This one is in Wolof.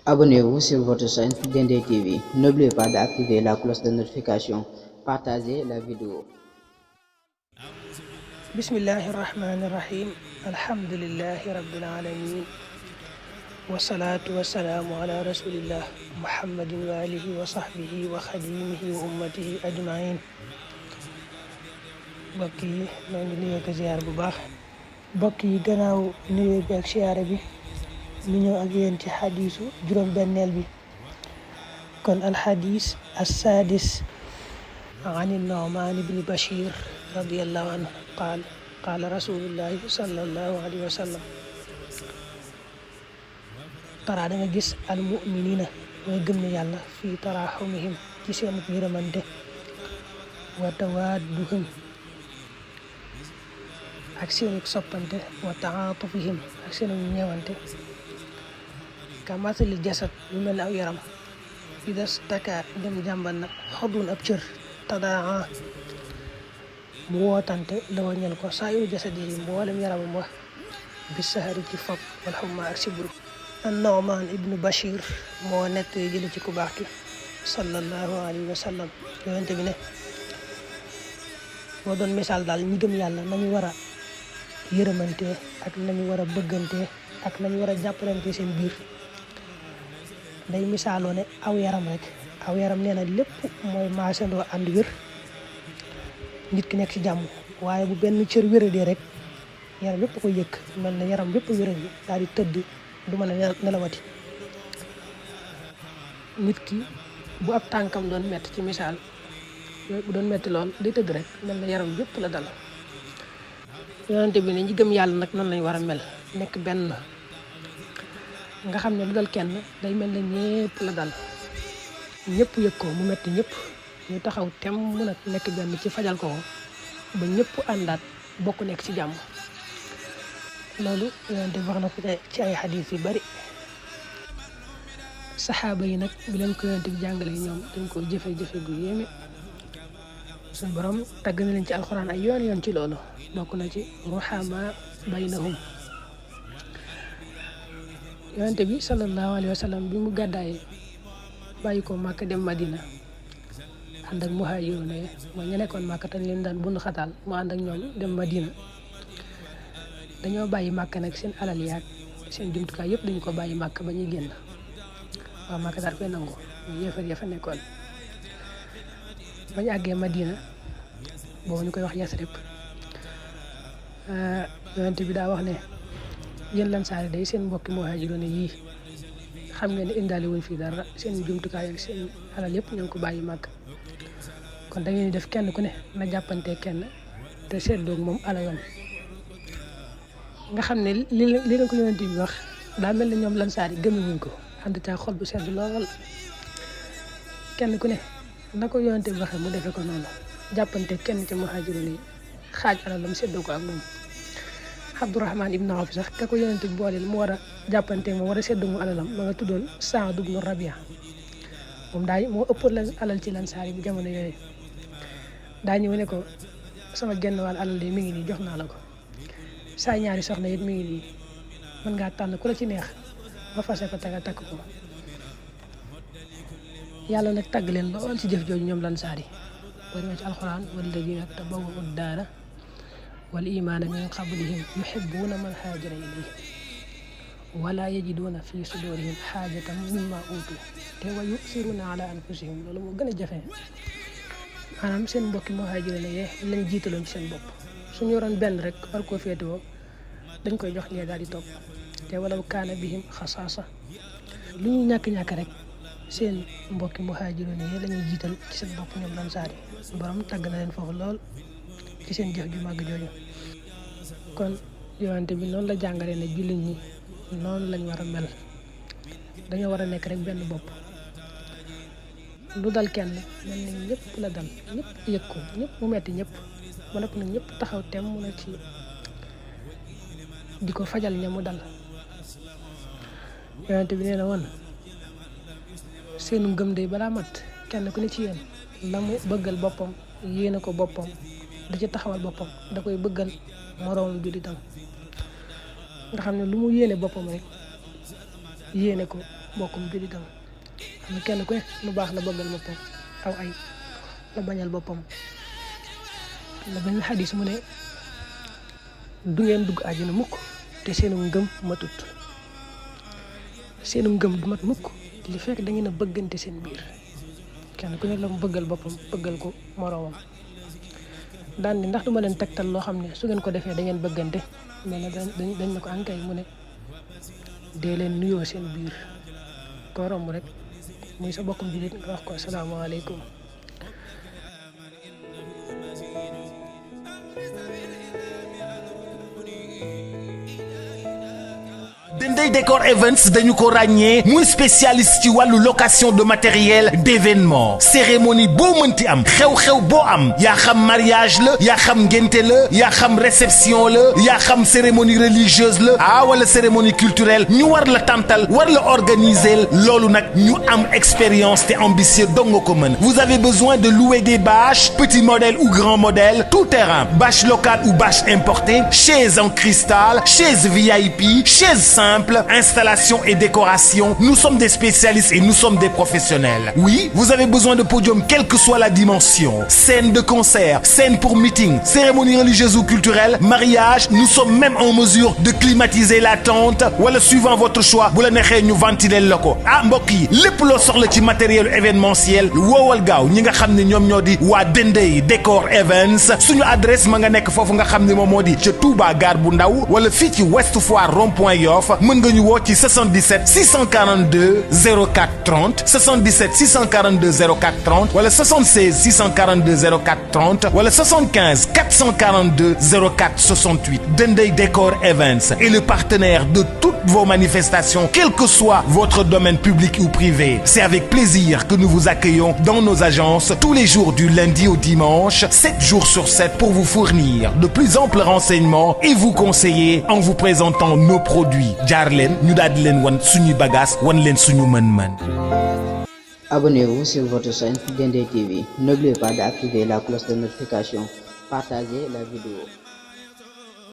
Abonnez-vous sur votre chaîne Dendé TV. N'oubliez pas d'activer la cloche de notification. Partagez la vidéo. bismillahi irrahmani irrahim alhamdulillahi rabbil alamin wasalaatu wasalaamu ala rasulillah muhammadin wa alihi wa sahbihi wa xadimihi wa ummatihi ajmain. mbokk yi maa ngi nuyoo ko ziyaar bu baax. mbokk yi gannaaw nuyoo bi ak siyaare bi ñu ñëw ak yéen ci xadiisu juróom-benneel bi. kon alxadis assadis an Nu'man ibni Bashir radiyallahu anhu qaala rasulullahi sallallahu alayhi wa sallam tara da nga gis almuminina mooy gëm ne yàlla fii taraxumihim ci seen yërëmante wa tawadduhum ak seen soppante wa taatufihim ak seen ñeewante ka masalil jasad lu mel ne aw yaram ida staka dem jàmbal na xodun ab cër tadaa mu wootante la wañal ko saa yu jasad yi mboolem yaramam wax bi sahari ci fopp wal xumma ak sibru. an Nu'man ibnu Bashir moo nekk jële ci ku baax ki sallallahu alayhi wa sallam yonente bi ne moo doon misaal daal ñi gëm yàlla nañu war a yërëmante ak nañu war a bëggante ak nañu war a jàppalante seen biir. day misaaloo ne aw yaram rek aw yaram nee na lépp mooy maasandoo ànd wér nit ki nekk ci jàmm, waaye bu benn cër wéradee rek yaram yépp ko yëkk mel na yaram yépp wéradi daal di tëdd du mën a nelawati. nit ki bu ab tànkam doon metti ci misaal bu doon metti lool day tëdd rek mel na yaram yépp la dal. yonente bi ne ñi gëm yàlla nag noonu lañ war a mel, nekk benn nga xam ne lu dal kenn day mel ne ñëpp la dal, ñëpp yëg ko mu metti ñëpp ñu taxaw tem mu nag nekk benn ci fajal ko ba ñëpp àndaat bokk nekk ci jàmm. loolu yonente bi wax na ko ci ay xadiis yu bari. saxaaba yi nag bi leen ko yonente bi jàngale ñoom dañ ko jëfe-jëfe gu yéeme. suñu borom tagg na leen ci alxuraan ay yoon ci loolu, bokk na ci ruhamaa baynahum. yonente bi sallallahu alayhi wa sallam bi mu gàddaayee bàyyi ko Màkka dem Madina ànd ak muhaajiruuna yi mooy ñu nekkoon Màkka te leen daan bundu xataal mu ànd ak ñoom dem Madina. dañoo bàyyi Màkka nag seen alal yaag seen jumtukaay yëpp dañu ko bàyyi Màkka ba ñuy génn. waaw Màkka daal koy nangu ñu yéefar ya fa nekkoon. bañ àggee Madina boobu ñu koy wax Yasrib, yonente bi daa wax ne yéen Lansaar day seen mbokki muhaajiruuna yii xam ngeen ne indaale wuñ fii dara, seen jumtukaay ak seen alal yëpp ñoo ngi ko bàyyi màgg. kon da ngeen di def kenn ku ne na jàppante kenn te seddoog moom alalam. nga xam ne li leen ko yonente bi wax daa mel ne ñoom Lansaar yi gëmuñu ko, ànd caa xol bu sedd lool. kenn ku ne na ko yonente bi waxee mu defee ko noonu, jàppante kenn ci muhaajiruuna yi xaaj alalam seddoo ko ak moom. Abdurahman ibn Awf sax ka ko yonente bi booleel mu war a jàppante moom war a seddu mu alalam ma nga tuddoon Saad ibn Rabia. moom daay moo ëpp la alal ci Lansaar yi bi jamono yooyu. daa ñëw ne ko sama genn wàll alal de mi ngi nii jox naa la ko, saa ñaari soxna it mi ngi nii mën ngaa tànn ku la ci neex ba fase ko takk ko. yàlla nag tàgg leen lool ci jëf jooju ñoom Lansaar yi boo demee ci alxuraan walladiina tabawwa'u d-daara wal imaana min qablihim yuhibbuuna man haajara ilayhim wala yajiduuna fi sudurihim xaajatan mimma uutu te wa yusiruuna ala anfusihim. loolu moo gën a jafe, maanaam seen mbokki muhaajiruuna yee lañ jiitaloon ci seen bopp. suñu yoroon benn rek war koo féetewoo dañ koy jox ñee daal di topp te walaw kaana bihim xasaasa. lu ñu ñàkk rek seen mbokki muhaajiruuna yee lañuy jiital ci seen bopp ñoom Lansaar yi. borom tàgg na leen foofu lool ci seen jëf ju màgg jooju. kon yonente bi noonu la jàngalee ne jullit ñi noonu lañ war a mel, dañoo war a nekk rek benn bopp. lu dal kenn mel ni ñëpp la dal, ñëpp yëg ko, ñëpp mu metti ñëpp ba noppi nag ñëpp taxaw tem mu na ci di ko fajal ña mu dal. yonente bi nee na woon seenu ngëm day balaa mat kenn ku ne ci yéen la mu bëggal boppam yéene ko boppam da ci taxawal boppam da koy bëggal moroomam jullitam. nga xam ne lu mu yéene boppam rek yéene ko mbokkum jullitam xam kenn ku ne lu baax la bëggal boppam aw ay la bañal boppam la benn xadis mu ne du ngeen dugg àjjana mukk te seenu ngëm matut seenu ngëm du mat mukk li fekk da ngeen a bëggante seen biir kenn ku ne la mu bëggal boppam bëggal ko moroomam daan ni ndax duma leen tegtal loo xam ne su ngeen ko defee da ngeen bëggante mais nag dañ ne ko ankay mu ne dee leen nuyoo seen biir ko romb rek muy sa bokkum jullit nga wax ko asalaamaaleykum. Dendey Décor Events dañu ko ràññee muy spécialiste ci wàllu location de matériel d'événement cérémonie boo mënti am xew-xew boo am yaa xam mariage la yaa xam ngénte la yaa xam réception la yaa xam cérémonie religieuse la wala cérémonie culturelle ñu war la tàntal war la organiser loolu nag ñu am expérience te ambitieux dong nga ko mën. Vous avez besoin de louer des bâches petits modèles ou grands modèles tout terrain bâche locale ou bâche importée chaises en cristal chaises VIP chaises simple, installation et décoration, nous sommes des spécialistes et nous sommes des professionnels. Oui, vous avez besoin de podium quelle que soit la dimension. Scène de concert, scène pour meeting, cérémonie religieuse ou culturelle, mariage, nous sommes même en mesure de climatiser la tente wala suivant votre choix bu la neexee ñu ventiler la ko mbokk yi lépp loo soxla ci matériel événementiel woowal gaaw ñi nga xam ne ñoom ñoo di waa Dendey Décor Events suñu adresse ma nga nekk foofu nga xam ne moom moo di ca Touba Gare bu Ndaw wala fii ci Ouest Foire rond-point Yoff mën nga ñu woo ci 77 642 04 30 77 642 04 30 wala 76 642 04 30 wala 75 442 04 68 Dendey Décor Events est le partenaire de toutes vos manifestations quel que soit votre domaine public ou privé. C'est avec plaisir que nous vous accueillons dans nos agences tous les jours du lundi au dimanche 7 jours sur 7 pour vous fournir de plus amples renseignements et vous conseiller en vous présentant nos produits. jaar leen ñu daal di leen wan suñuy bagage wan leen suñu mën-mën. Abonnez-vous sur votre chaîne Dendey TV. N'oubliez pas d'activer la cloche de notification. Partagez la vidéo.